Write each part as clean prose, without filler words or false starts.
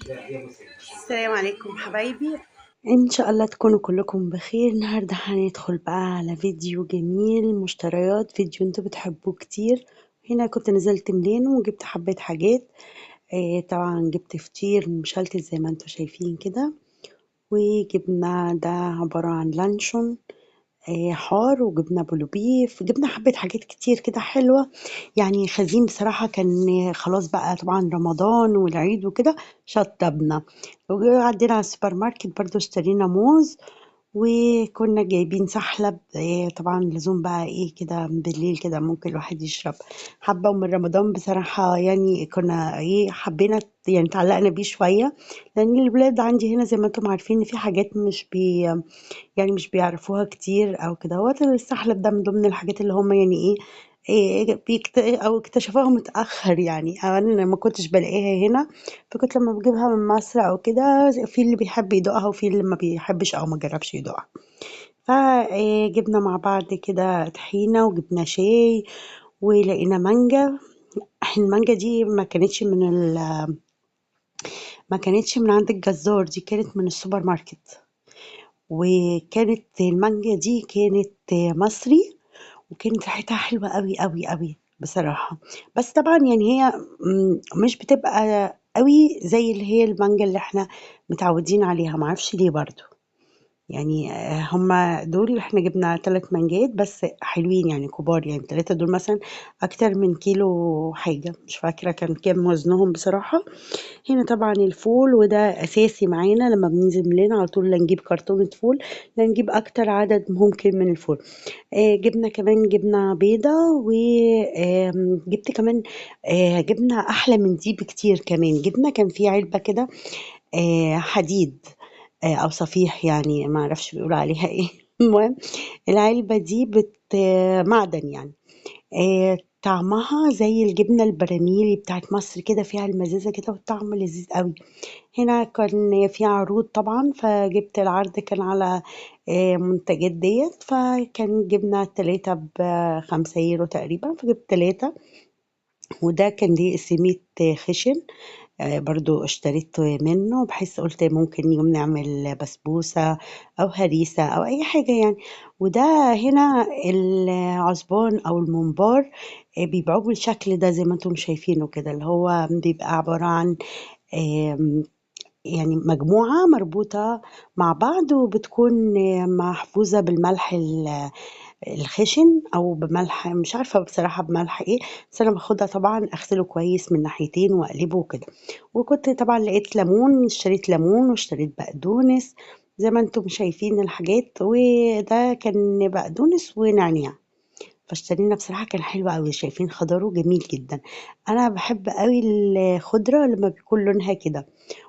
السلام عليكم حبايبي. ان شاء الله تكونوا كلكم بخير. النهارده هندخل بقى على فيديو جميل، مشتريات، فيديو انتوا بتحبوه كتير. هنا كنت نزلت ميلانو وجبت حبة حاجات، طبعا جبت فطير مشلتت زي ما انتوا شايفين كده، وجبنا ده عبارة عن لانشون حار، وجبنا بولوبيف، جبنا حبة حاجات كتير كده حلوة. يعني خزين بصراحة كان خلاص بقى، طبعا رمضان والعيد وكده شطبنا. وعدينا على السوبر ماركت برضو اشترينا موز، وكنا جايبين سحلب، طبعا لزوم بقى ايه كده بالليل كده ممكن الواحد يشرب حبة. ومن رمضان بصراحة يعني كنا ايه حبينا، يعني تعلقنا بيه شوية، لأن الولاد عندي هنا زي ما انتم عارفين في حاجات مش بي يعني مش بيعرفوها كتير او كده. هو السحلب ده من ضمن الحاجات اللي هم يعني ايه، او اكتشفوها متأخر يعني، او انا ما كنتش بلاقيها هنا، فكنت لما بجيبها من مصر او كده في اللي بيحب يدوقها وفي اللي ما بيحبش او ما جربش يدوقها. فجبنا مع بعض كده طحينة، وجبنا شاي، ولقينا مانجا. المانجا دي ما كانتش من عند الجزار، دي كانت من السوبر ماركت، وكانت المانجا دي كانت مصري، وكانت ريحتها حلوة قوي قوي قوي بصراحة. بس طبعا يعني هي مش بتبقى قوي زي اللي هي المانجا اللي احنا متعودين عليها، معرفش ليه برضو. هما دول احنا جبنا 3 مانجات بس حلوين يعني كبار، يعني 3 دول مثلا اكتر من كيلو حاجة، مش فاكرة كان كام وزنهم بصراحة. هنا طبعا الفول، وده اساسي معانا لما بننزل ميلانو على طول، لا نجيب كرتونة فول، لا نجيب اكتر عدد ممكن من الفول. جبنا كمان جبنة بيضة، جبت كمان، جبنة احلى من دي بكتير كمان. جبنة كان في علبة كده، حديد، او صفيح، يعني ما اعرفش بيقولوا عليها ايه. المهم العلبة دي معدن يعني، طعمها زي الجبنة البراميلي بتاعت مصر كده، فيها المزازة كده والطعم لذيذ قوي. هنا كان في عروض طبعا، فجبت العرض كان على، منتجات ديت، فكان جبنا 3 ب5 يورو تقريبا، فجبت 3. وده كان دي سميت خشن، برضو اشتريت منه، بحيث قلت ممكن يوم نعمل بسبوسة أو هريسة أو أي حاجة يعني. وده هنا العصبان أو الممبار، بيبيعوه بالشكل ده زي ما انتم شايفينه كده، اللي هو بيبقى عبارة عن، يعني مجموعة مربوطة مع بعض، وبتكون محفوظة بالملح الخشن أو بملح، مش عارفة بصراحة بملح إيه، بس أنا باخدها طبعاً أغسله كويس من ناحيتين وأقلبه وكده. وكنت طبعاً لقيت ليمون، اشتريت ليمون واشتريت بقدونس زي ما انتم شايفين الحاجات، وده كان بقدونس ونعناع، فاشترينا بصراحة كان حلو قوي، شايفين خضاره جميل جداً. أنا بحب قوي الخضرة لما بيكون لونها كده،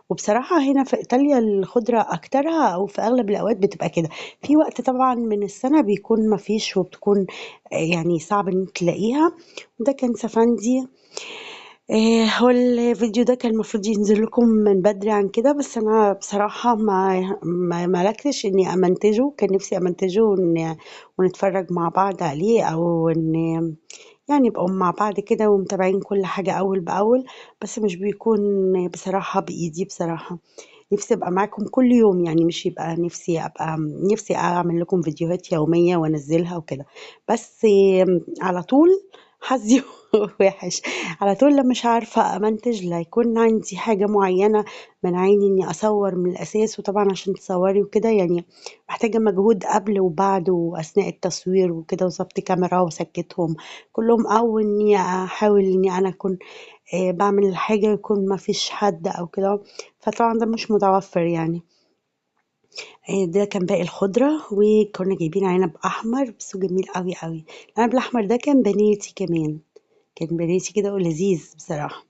وبصراحة هنا في إيطاليا الخضرة أكترها أو في أغلب الأوقات بتبقى كده. في وقت طبعاً من السنة بيكون مفيش، وبتكون صعب إن تلاقيها. وده كان سفندي. هو الفيديو ده كان المفروض ينزل لكم من بدري عن كده، بس أنا بصراحة ما ملكتش إني أمنتجه، كان نفسي أمنتجه ونتفرج مع بعض عليه، أو إن نبقوا مع بعض كده ومتابعين كل حاجة أول بأول، بس مش بيكون بصراحة بإيدي. بصراحة نفسي أبقى معاكم كل يوم، يعني مش يبقى نفسي أبقى نفسي أعمل لكم فيديوهات يومية وأنزلها وكده، بس على طول حظي وحش، على طول لما مش عارفة أمنتج، لا يكون عندي حاجة معينة منعاني إني أصور من الأساس، وطبعا عشان تصوري وكده محتاجة مجهود قبل وبعد وأثناء التصوير وكده، وظبط كاميرا وسكتهم كلهم، أو إني أحاول إني أنا أكون، بعمل الحاجة يكون ما فيش حد أو كده، فطبعا ده مش متوفر. ده كان باقي الخضرة، وكنا جايبين عنب أحمر بس جميل قوي قوي. العنب الأحمر ده كان بناتي كمان، كان بناتي كده ولذيذ بصراحة.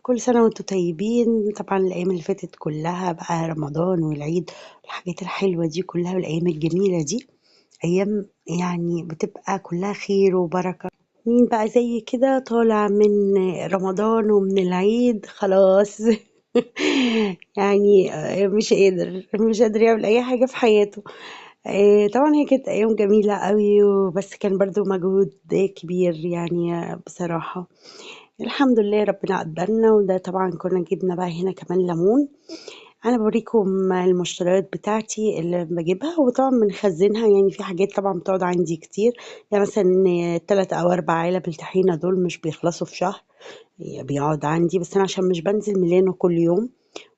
كل سنة وانتم طيبين. طبعا الأيام اللي فاتت كلها بقى رمضان والعيد والحاجات الحلوة دي كلها والأيام الجميلة دي، أيام بتبقى كلها خير وبركة. مين بقى زي كده طالع من رمضان ومن العيد خلاص مش قادر يعمل أي حاجة في حياته. طبعا هي كانت أيام جميلة قوي، وبس كان برضو مجهود كبير بصراحة. الحمد لله ربنا قدرنا. وده طبعا كنا جبنا بقى هنا كمان ليمون. انا بوريكم المشتريات بتاعتي اللي بجيبها، وطبعا بنخزنها، يعني في حاجات طبعا بتقعد عندي كتير، يعني مثلا 3 او 4 علب الطحينه دول مش بيخلصوا في شهر، بيقعد عندي. بس انا عشان مش بنزل ميلانو كل يوم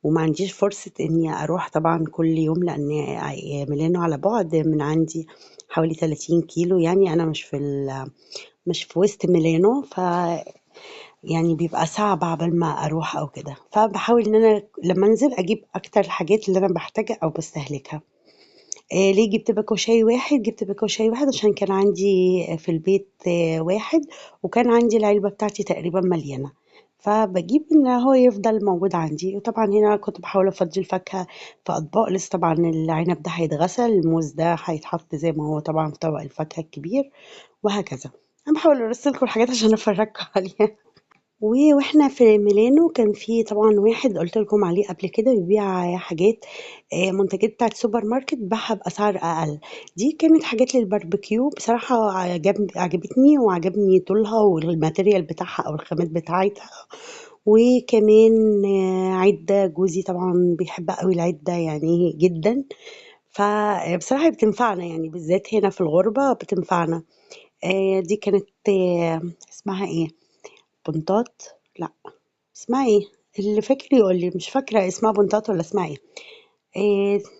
وما عنديش فرصة اني اروح طبعا كل يوم، لان ميلانو على بعد من عندي حوالي 30 كيلو، يعني انا مش في وسط ميلانو، ف يعني بيبقى صعب عبال ما اروح او كده. فبحاول ان انا لما انزل اجيب اكتر الحاجات اللي انا بحتاجها او بستهلكها. ليه جبت باكو شاي واحد؟ جبت باكو شاي واحد عشان كان عندي في البيت واحد، وكان عندي العلبة بتاعتي تقريبا مليانة، فبجيب ان هو يفضل موجود عندي. وطبعا هنا كنت بحاول افضي الفاكهة في اطباق، لسه طبعا العنب ده هيتغسل، الموز ده هيتحط زي ما هو طبعا في طبق الفاكهة الكبير، وهكذا. انا بحاول ارسلكم الحاجات عشان افرجكم عليها. واحنا في ميلانو كان في طبعا واحد قلت لكم عليه قبل كده بيبيع حاجات، منتجات بتاعت سوبر ماركت باعها باسعار اقل. دي كانت حاجات للباربيكيو، بصراحه عجبتني وعجبني طولها وال material بتاعها او الخامات بتاعتها. وكمان، عده، جوزي طبعا بيحب قوي العده يعني جدا، فبصراحه بتنفعنا يعني بالذات هنا في الغربه بتنفعنا. دي كانت، اسمها ايه؟ بنطات؟ لا اسمها ايه؟ اللي فاكر يقول لي، مش فاكره اسمها بنطات ولا اسمها ايه.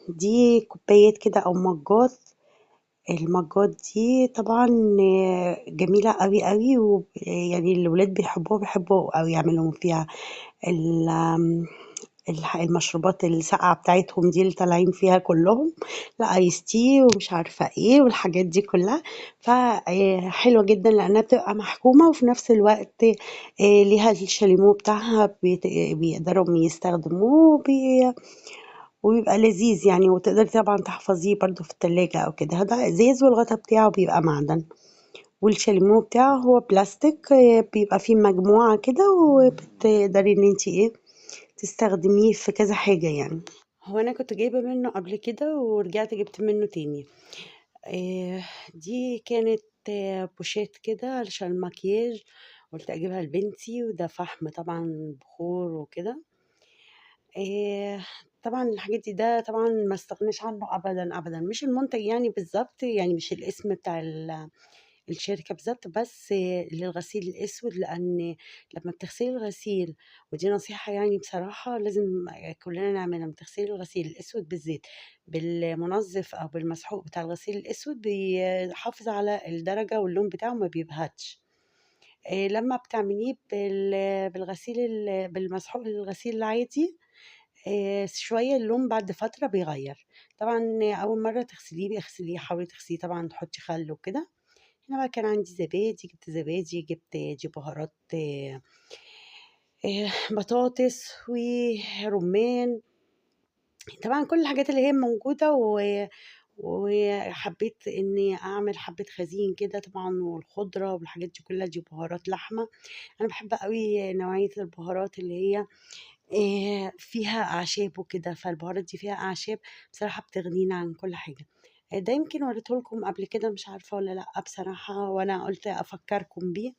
دي كوبايات كده او مجات. المجات دي طبعا، جميله قوي قوي، يعني الولاد بيحبوها، بيحبوا قوي يعملوا فيها المشروبات الساقعه بتاعتهم دي اللي طالعين فيها كلهم، لا ايس تي ومش عارفه ايه والحاجات دي كلها. حلوه جدا لانها بتبقى محكومه، وفي نفس الوقت، ليها الشاليمو بتاعها، بيقدروا يستخدموه، وبيبقى لذيذ يعني، وتقدري طبعا تحفظيه برضو في التلاجة او كده. هذا ازاز والغطا بتاعه بيبقى معدن، والشاليمو بتاعه هو بلاستيك، بيبقى فيه مجموعة كده، وبتقدري ان انتي تستخدميه في كذا حاجة يعني. هو انا كنت جايبة منه قبل كده ورجعت جبت منه تاني. دي كانت، بوشات كده علشان المكياج، قلت اجيبها لبنتي، وده فحم طبعا بخور وكده. طبعا الحاجات دي ده طبعا ما استغناش عنه ابدا ابدا، مش المنتج يعني بالظبط، يعني مش الاسم بتاع الشركة بالظبط، بس للغسيل الأسود، لأن لما بتغسلي الغسيل، ودي نصيحة يعني بصراحة لازم كلنا نعملها، لما بتغسلي الغسيل الأسود بالزيت بالمنظف أو بالمسحوق بتاع الغسيل الأسود بيحافظ على الدرجة واللون بتاعه ما بيبهتش. لما بتعمليه بالمسحوق للغسيل العادي، شوية اللون بعد فترة بيغير. طبعا أول مرة تغسليه بيغسليه، حاولي تغسليه طبعا تحطي خل وكده. هنا بقى كان عندي زبادي، جبت زبادي، جبت دي بهارات، بطاطس ورمان، طبعا كل الحاجات اللي هي موجودة. وحبيت اني اعمل حبة خزين كده طبعا، والخضرة والحاجات دي كلها، دي بهارات لحمة. انا بحب قوي نوعية البهارات اللي هي، فيها اعشاب وكده، فالبهارات دي فيها اعشاب بصراحة بتغنينا عن كل حاجة. ده يمكن وريته لكم قبل كده، مش عارفة ولا لأ بصراحة، وأنا قلت أفكركم بيه.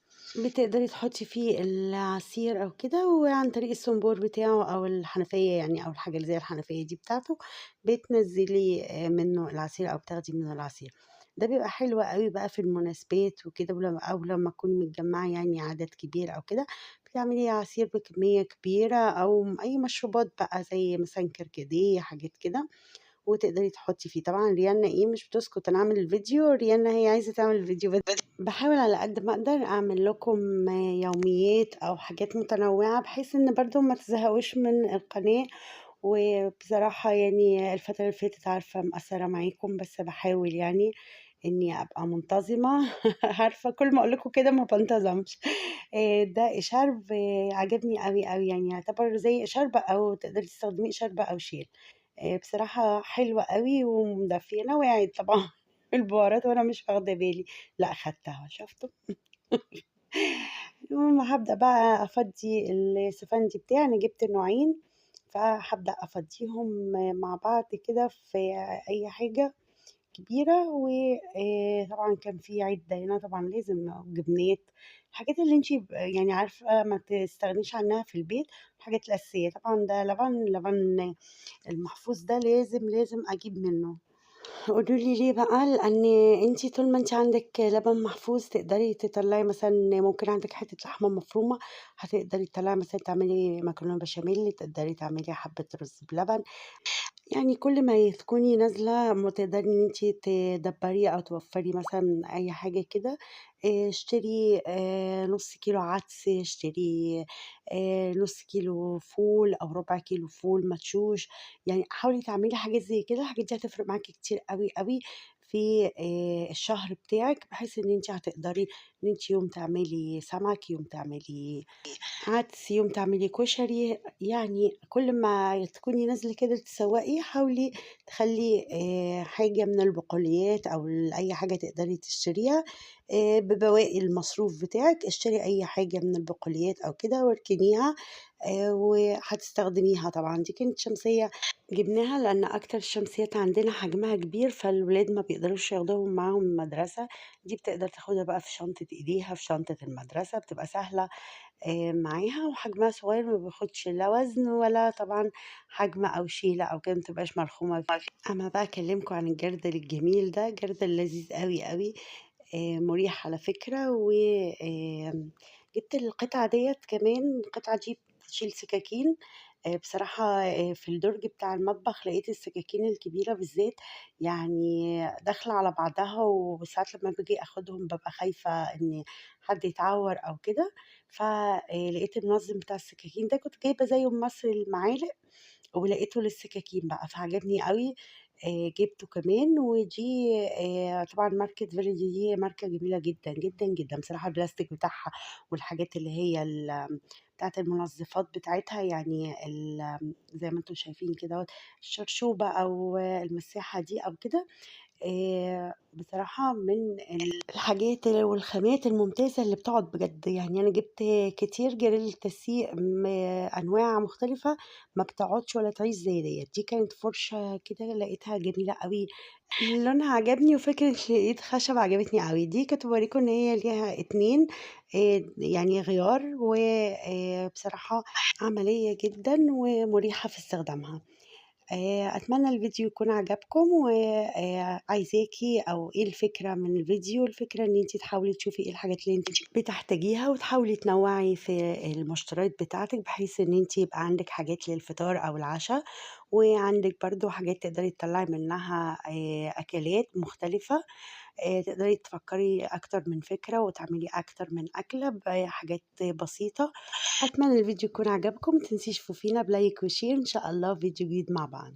بتقدري تحطي فيه العصير أو كده، وعن طريق الصنبور بتاعه أو الحنفية يعني، أو الحاجة اللي زي الحنفية دي بتاعته، بتنزلي منه العصير أو بتاخدي منه العصير. ده بيبقى حلو قوي بقى في المناسبات وكده، أو لما تكوني متجمعة يعني عدد كبير أو كده، بتعملي عصير بكمية كبيرة أو أي مشروبات بقى زي مثلا كركديه، حاجات كده، وتقدري تحطي فيه. طبعا ريانا مش بتسكت، انا اعمل الفيديو، ريانا هي عايزه تعمل الفيديو، بس بحاول على قد ما اقدر اعمل لكم يوميات او حاجات متنوعه بحيث ان برضو ما تزهقوش من القناه. وبصراحه الفتره اللي فاتت عارفه مقصره معاكم، بس بحاول اني ابقى منتظمه. عارفه كل ما اقول لكم كده ما بنتظمش. ده شرب، عجبني قوي قوي، يعتبر زي شرب او تقدري تستخدميه شرب او شيل. بصراحة حلوة قوي ومدفية. أنا وقعت طبعا البهارات وأنا مش واخدة بالي، لا أخدتها، شفتوا؟ المهم هبدأ بقى أفضي السفندي بتاعي، أنا جبت نوعين فهبدأ أفضيهم مع بعض كده في أي حاجة كبيرة. وطبعا كان في عدة هنا طبعا لازم جبنات، الحاجات اللي أنتِ يعني عارفة ما تستغنيش عنها في البيت، الحاجات الأساسية. طبعًا ده لبن، لبن المحفوظ ده لازم، لازم أجيب منه. قولوا لي ليه بقى؟ لأن أنتِ طول ما أنتِ عندِك لبن محفوظ تقدري تطلّعي مثلًا، ممكن عندِك حتة لحمة مفرومة هتقدري تطلّعي مثلًا تعملي مكرونة بشاميل، تقدري تعملي حبة رز بلبن، يعني كل ما تكوني نازلة ما تقدري إن أنتِ تدبّري أو توفّري مثلًا أي حاجة كده. اشتري نُص كيلو عدس، اشتري نُص كيلو فول أو ربع كيلو فول مدشوش، يعني حاولي تعملي حاجات زي كده، الحاجات دي هتفرق معاكِ كتير أوي، أوي في الشهر بتاعِك، بحيث إن أنتِ هتقدري إن أنتِ يوم تعملي سمك، يوم تعملي عدس، يوم تعملي كشري، يعني كل ما تكوني نازلة كده تسوقي حاولي تخلي حاجة من البقوليات أو أي حاجة تقدري تشتريها، ببواقي المصروف بتاعِك، اشتري أي حاجة من البقوليات أو كده واركنيها، وهتستخدميها. طبعًا دي كانت شمسية جبناها لأن أكتر الشمسيات عندنا حجمها كبير، فالولاد ما بيقدروش ياخدوهم معاهم المدرسة، دي بتقدر تاخدها بقى في شنطة إيديها، في شنطة المدرسة، بتبقى سهلة معاها، وحجمها صغير ما بياخدش لا وزن ولا طبعًا حجم أو شيلة أو كده، ما بتبقاش مرخومة. أما بقى أكلمكم عن الجردل الجميل ده، جردل لذيذ أوي أوي، مريح على فكرة. و جبت القطعة ديت كمان، القطعة دي بتشيل سكاكين. بصراحة، في الدرج بتاع المطبخ لقيت السكاكين الكبيرة بالذات يعني داخلة على بعضها، وساعات لما باجي أخدهم ببقى خايفة إن حد يتعور أو كده، فلقيت المنظم بتاع السكاكين ده كنت جايبة زيه من مصر المعالق، ولقيته للسكاكين بقى فعجبني أوي، جبته كمان. ودي طبعًا ماركة فيليدي، دي ماركة جميلة جدًا، جدًا، جدًا. بصراحة البلاستيك بتاعها والحاجات اللي هي بتاعة المنظفات بتاعتها، يعني زي ما انتم شايفين كده اهوت، الشرشوبة أو المساحة دي أو كده، بصراحة من الحاجات والخامات الممتازة اللي بتقعد بجد. يعني أنا جبت كتير جريل تسيق أنواع مختلفة ما بتقعدش ولا تعيش زي ديت. دي كانت فرشة كده لقيتها جميلة قوي، لونها عجبني وفكرة لقيت خشب عجبتني قوي. دي كنت بوريكم إن هي ليها 2، يعني غيار، وبصراحة عملية جدا ومريحة في استخدامها. أتمنى الفيديو يكون عجبكم، وعايزاكي أو إيه الفكرة من الفيديو؟ الفكرة إن انتي تحاولي تشوفي إيه الحاجات اللي انتي بتحتاجيها، وتحاولي تنوعي في المشتريات بتاعتك، بحيث إن انتي يبقى عندك حاجات للفطار أو العشاء، وعندك برضو حاجات تقدري تطلعي منها، أكلات مختلفة، تقدري تفكري أكتر من فكرة وتعملي أكتر من أكلة بحاجات بسيطة. أتمنى الفيديو يكون عجبكم، متنسيش تشوفينا ب like و share، إن شاء الله فيديو جديد مع بعض.